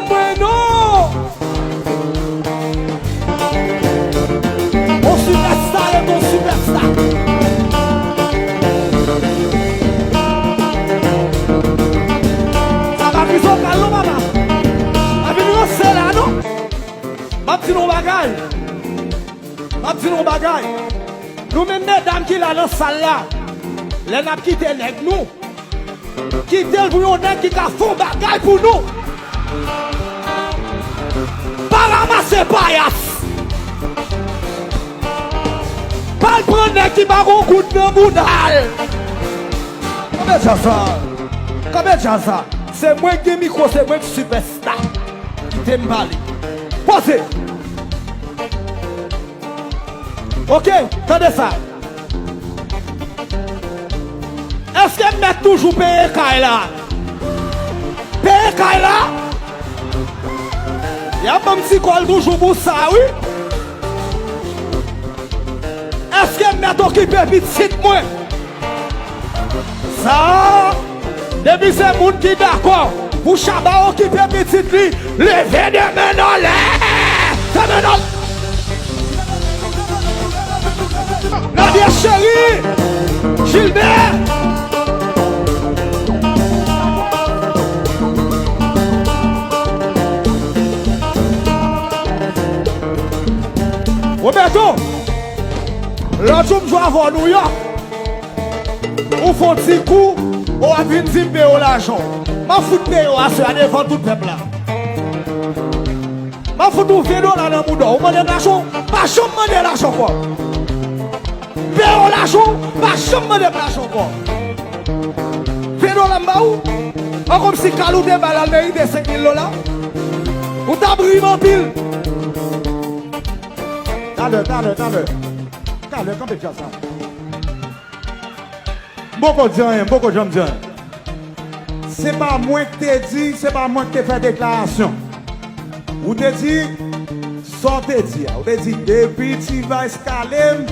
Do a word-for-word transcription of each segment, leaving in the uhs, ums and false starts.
Mwen non! On sipèsta ret on sipèsta. Sa pa kriz vokal non, papa. Pa vin ranse la non. M ap di nou yon bagay. M ap di nou yon bagay. Nou menm medam ki la nan sal la, lè n ap kite nèg nou, kite l pou yon nèg ki ka fè yon bagay pou nou. Pa ranmase payas. Pa al pran nèg ki pa gon goud nan bouda l. Kanpe djaz sa. Kanpe djaz sa. Se mwen ki gen mikwo, se mwen ki sipèsta. Kite m pale. Poze. Ok, tande sa. Èske m mèt toujou peye kay la? Peye kay la? Y ap ban m ti kòb toujou pou sa, wi. Èske m mèt okipe pitit mwen? Sa, depi se moun ki dakò pou Shabba okipe pitit li, leve de men anlè! De men anlè! Nadia Chérie! Gilbert! Roberto! Lòt jou m jwe avè w Nouyòk. Ou fè yon ti kou, ou ap vin di m peye w lajan w. M ap fout peye w aswè a devan tout pèp la. M ap fout ou ven dola nan mouda w. Ou mande m lajan w, pa janm mande m lajan ankò. M peye w lajan w, pa janm mande m lajan ankò. Ven dola m ba ou. An kòmsi kal ou te ba l al merite senk mil dola. Ou t ap ri m anpil. Talè, talè, talè. Talè, kanpe djaz sa. M poko di anyen, m poko janm di anyen. Se pa mwen k te di, se pa mwen k te fè deklarasyon. Ou te di sa w te di a. Ou te di depi T-Vice kale m,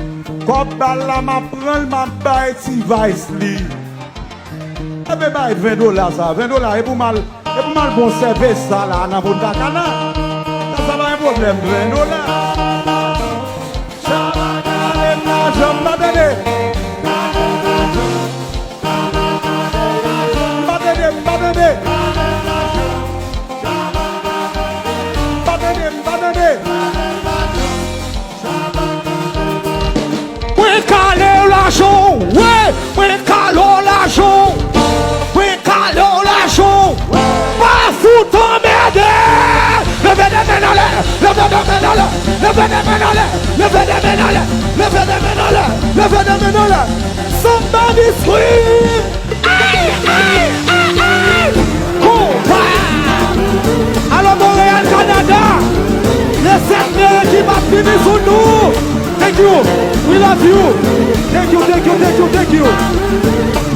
kòb bal la m ap pran l, m ap bay T-Vice li. Enben bay ven dola sa, ven dola e pou m al, e pou m al bon sèvis sa la nan Punta Cana. Sa, sa pa yon pwoblèm, ven dola. Shabba kale m lajan m pa tande. M pa tande, m pa tande. M pa tande, m pa tande. Mwen kale w lajan w, wi, mwen kale w lajan w, mwen kale w lajan w. Pa fout anmède! Leve de men anlè, leve de men anlè, leve de men anlè, leve de men anlè, leve de men anlè, leve de men anlè. Somebody scream! Ay, ay, ay, ay! Konpa! Alò, Montréal, Canada! Le sèt me ki p ap vini sou nou! Thank you! We love you! Thank you, thank you, thank you, thank you!